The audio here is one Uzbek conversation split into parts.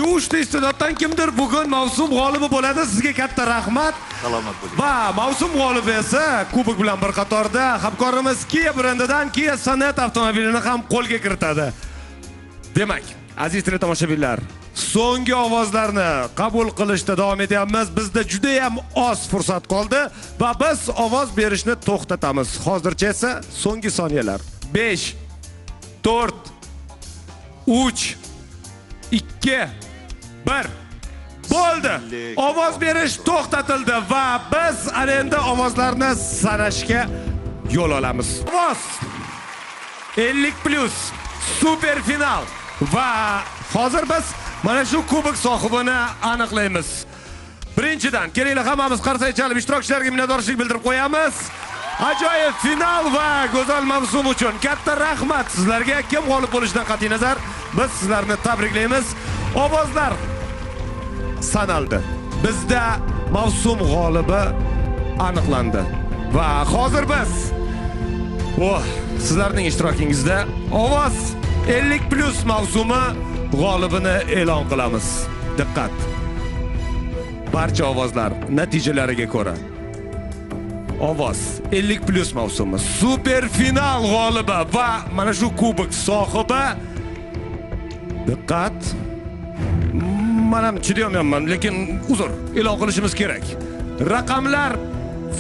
Bu uchta iste'doddan kimdir bugun mavsum g'olibi bo'ladi. Sizga katta rahmat. Salomat bo'ling. Va mavsum g'olibi esa kubok bilan bir qatorda hamkorimiz Kia brendidan Kia Sonet avtomobilini ham qo'lga kiritadi. Demak, aziz teletomoshabinlar, so'nggi ovozlarni qabul qilishda davom etyapmiz. Bizda juda ham oz fursat qoldi va biz ovoz berishni to'xtatamiz. Hozircha esa so'nggi soniyalar. 5 4 3 2 1 bo'ldi. Ovoz berish to'xtatildi va biz ana endi ovozlarni sanashga yo'l olamiz. Ovoz 50+ super final va hozir biz mana shu kubok sohibini aniqlaymiz. Birinchidan kelinglar hammamiz qarsak chalib ishtirokchilarga minnatdorchilik bildirib qo'yamiz. Ajoyib final va go'zal mavsum uchun katta rahmat sizlarga. Kim g'olib bo'lishidan qat'iy nazar biz sizlarni tabriklaymiz. Ovozlar sanaldi. Bizda mavsum g'olibi aniqlandi. Va hozir biz sizlarning ishtirokingizda Ovoz 50+ mavsumi g'olibini e'lon qilamiz. Diqqat. Barcha ovozlar natijalariga ko'ra Ovoz 50+ mavsumi super final g'olibi va mana shu kubok sohibi. Diqqat. Men ham chidayolmayapman, lekin uzr, e'lon qilishimiz kerak. Raqamlar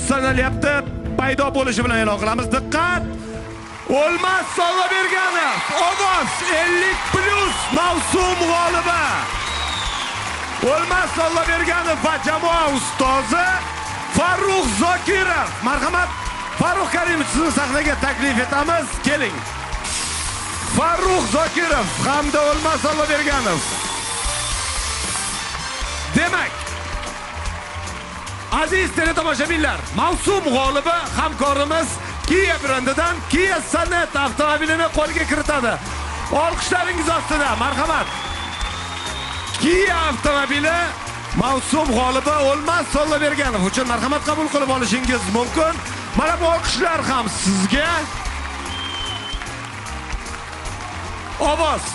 sanalyapti, paydo bo'lishi bilan e'lon qilamiz. Diqqat! O'lmas Solloberganov, Ovoz 50+ mavsum g'olibi. O'lmas Solloberganov va jamoa ustozi Farrux Zokirov. Marhamat, Farrux Karimov, sizni sahnaga taklif etamiz. Keling. Farrux Zokirov hamda O'lmas Solloberganov. Demak, aziz teletomoshabinlar, mavsum g'olibi hamkorimiz Kia brendidan Kia Sonet avtomobilini qo'lga kiritadi. Olqishlaringiz ostida, marhamat. Kia avtomobili mavsum g'olibi O'lmas Solloberganov uchun marhamat qabul qilib olishingiz mumkin. Mana bu olqishlar ham sizga. Ovoz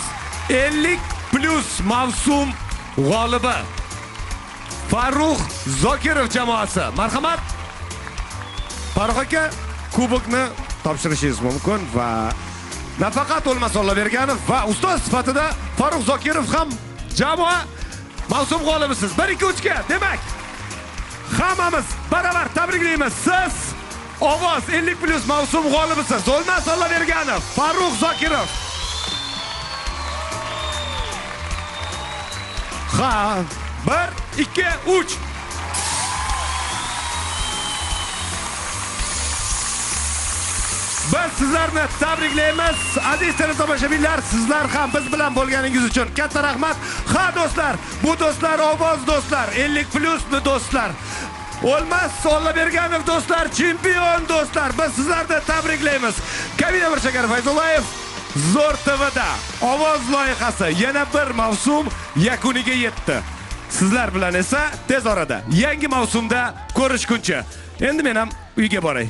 50+ mavsum g'olibi Farrux Zokirov jamoasi. Marhamat. Farrux aka, kubokni topshirishingiz mumkin va nafaqat O'lmas Solloberganov va ustoz sifatida Farrux Zokirov ham jamoa mavsum g'olibisiz. 1 2 3 ga. Demak, hammamiz baravar tabriklaymiz. Siz Ovoz 50+ mavsum g'olibisiz. O'lmas Solloberganov, Farrux Zokirov. Ha, 1 2 3. Biz sizlarni tabriklaymiz. Aziz teletomoshabinlar, sizlar ham biz bilan bo'lganingiz uchun katta rahmat. Ha do'stlar, bu do'stlar Ovoz do'stlar, 50+ do'stlar. O'lmas Solloberganov do'stlar, chempion do'stlar. Biz sizlarni tabriklaymiz. Kamina Mirshakar Fayzullayev, Zo'r TVda Ovoz loyihasi yana bir mavsum yakuniga yetdi. Sizlar bilan esa tez orada yangi mavsumda ko'rishguncha. Endi men ham uyga boray.